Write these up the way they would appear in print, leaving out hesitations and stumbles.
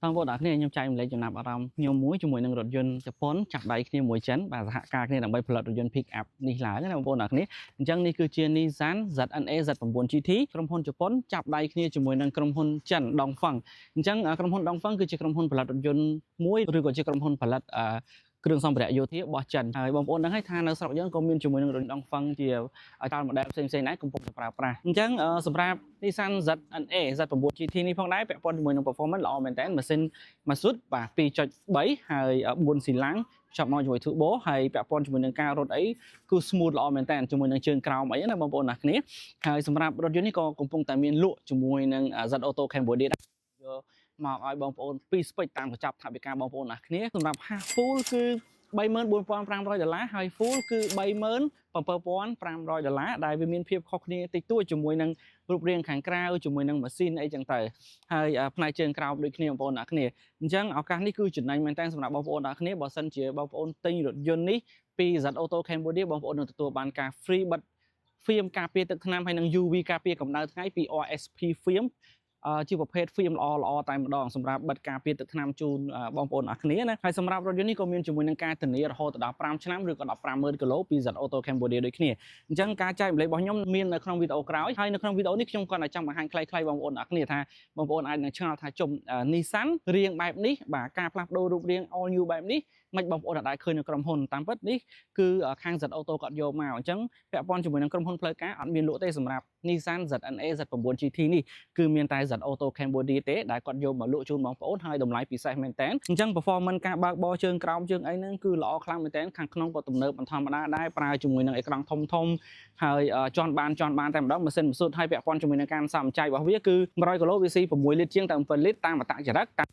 បងប្អូនអរគ្នាខ្ញុំចែករំលែកចំណាប់អារម្មណ៍ខ្ញុំមួយជាមួយនឹងរថយន្តជប៉ុនចាប់ដៃគ្នាមួយចិនបាទសហការគ្នាដើម្បីផលិតរថយន្ត pick up នេះឡើងណាបងប្អូនអរគ្នាអញ្ចឹងនេះគឺជា Nissan ZNA Z9 GT ក្រុមហ៊ុនជប៉ុនចាប់ដៃគ្នាជាមួយនឹងក្រុមហ៊ុនចិន Dongfeng អញ្ចឹងក្រុមហ៊ុន Dongfeng គឺជាក្រុមហ៊ុនផលិតរថយន្តមួយឬក៏ជាក្រុមហ៊ុនផលិតអឺគ្រឿងសម្ភារៈយោធារបស់ចិនហើយបងប្អូនដឹងហើយថានៅស្រុកយើងក៏មានជាមួយនឹងរថយន្ត Dongfeng ជាច្រើន model ផ្សេងៗដែរកំពុងតែប្រើប្រាស់អញ្ចឹងសម្រាប់ Nissan ZNA Z9 GT នេះផងដែរពាក់ព័ន្ធជាមួយនឹង performance ល្អមែនតើម៉ាស៊ីនម៉ាស៊ូតបាទ2.3ហើយ4ស៊ីឡាំងភ្ជាប់មកជាមួយ turbo ហើយពាក់ព័ន្ធជាមួយនឹងការរត់អីគឺ smooth ល្អមែនតើជាមួយនឹងជើងក្រោមអីណាបងប្អូនណាគ្នាហើយសម្រាប់រថយន្តនេះក៏កំពុងតែមានលក់ជាមួយនឹង Z Auto Cambodia ដែរយកមកឲ្យបងប្អូនពីរ spec តាមកញ្ចប់ថវិកាបងប្អូនណាគ្នាសម្រាប់ half full គឺ34,500ដុល្លារហើយ full គឺ37,500ដុល្លារដែលវាមានភាពខុសគ្នាតិចតួចជាមួយនឹងរូបរាងខាងក្រៅជាមួយនឹងម៉ាស៊ីនអីចឹងទៅហើយផ្នែកជើងក្រោមដូចគ្នាបងប្អូនអ្នកគ្នាអញ្ចឹងឱកាសនេះគឺចំណេញមែនតើសម្រាប់បងប្អូនអ្នកគ្នាបើសិនជាបងប្អូនទិញរថយន្តនេះពី Z Auto Cambodia បងប្អូននឹងទទួលបានការ free បិទ film ការពារទឹកថ្នាំហើយនិង UV ការពារកម្ដៅថ្ងៃពី RSP film ជាប្រភេទ film ល្អល្អតែម្ដងសម្រាប់បិទការពារទឹកថ្នាំជូនបងប្អូនអរគ្នាណាហើយសម្រាប់រថយន្តនេះក៏មានជាមួយនឹងការធានារហូតដល់5ឆ្នាំឬក៏150,000គីឡូពី Z Auto Cambodia ដូចគ្នាអញ្ចឹងការចែករំលែករបស់ខ្ញុំមាននៅក្នុងវីដេអូក្រោយហើយនៅក្នុងវីដេអូនេះខ្ញុំគាត់តែចង់បង្ហាញខ្លីៗបងប្អូនអរគ្នាថាបងប្អូនអាចនឹងឆ្ងល់ថាជុំ Nissan រាងបែបនេះបាទការផ្លាស់ប្ដូររូបរាង all new បែបនេះមិនបងប្អូនអាចឃើញនៅក្រុមហ៊ុនតាមពិតនេះគឺខាង Z Auto គាត់យកមកអញ្ចឹងពាក់ព័ន្ធជាមួយនឹងក្រុមហ៊ុនផ្លូវការអត់មានលក់ទេសម្រាប់ Nissan ZNA Z9 GT នេះគឺមានតែ Z Auto Cambodia ទេដែលគាត់យកមកលក់ជូនបងប្អូនហើយតម្លៃពិសេសមែនតើអញ្ចឹង performance ការបើកបរជើងក្រោមជើងអីហ្នឹងគឺល្អខ្លាំងមែនតើខាងក្នុងក៏ទំនើបមិនធម្មតាដែរប្រើជាមួយនឹងអេក្រង់ធំធំហើយជន់បានជន់បានតែម្ដងម៉ាស៊ីនម៉ាស៊ូតហើយពាក់ព័ន្ធជាមួយនឹងការសំចៃរបស់វាគឺ100គីឡូវាស៊ី6លីត្រជាងទៅ7លីត្រតាមអត្តចរិតតាម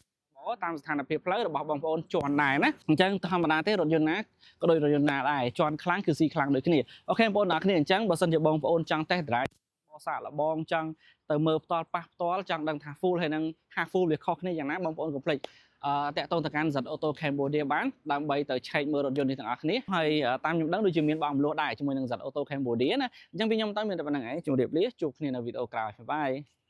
តាមស្ថានភាពផ្លូវរបស់បងប្អូនជន់ដែរណាអញ្ចឹងធម្មតាទេរថយន្តណាក៏ដូចរថយន្តណាដែរជន់ខ្លាំងគឺស៊ីខ្លាំងដូចគ្នាOK បងប្អូនអ្នកគ្នាអញ្ចឹងបើសិនជាបងប្អូនចង់ test drive បសាកលបងចង់ទៅមើលផ្ទាល់ប៉ះផ្ទាល់ចង់ដឹងថា full ហើយនឹង half full វាខុសគ្នាយ៉ាងណាបងប្អូនកុំភ្លេចតាក់ទងទៅកាន់ Z Auto Cambodia បានដើម្បីទៅឆែកមើលរថយន្តនេះទាំងអស់គ្នាហើយតាមខ្ញុំដឹងដូចជាមានបងមលោះដែរជាមួយនឹង Z Auto Cambodia ណាអញ្ចឹងពីខ្ញុំទៅមានតែប៉ុណ្្នឹងឯងជម្រាបលាជួបគ្នានៅវីដេអូក្រោយ bye.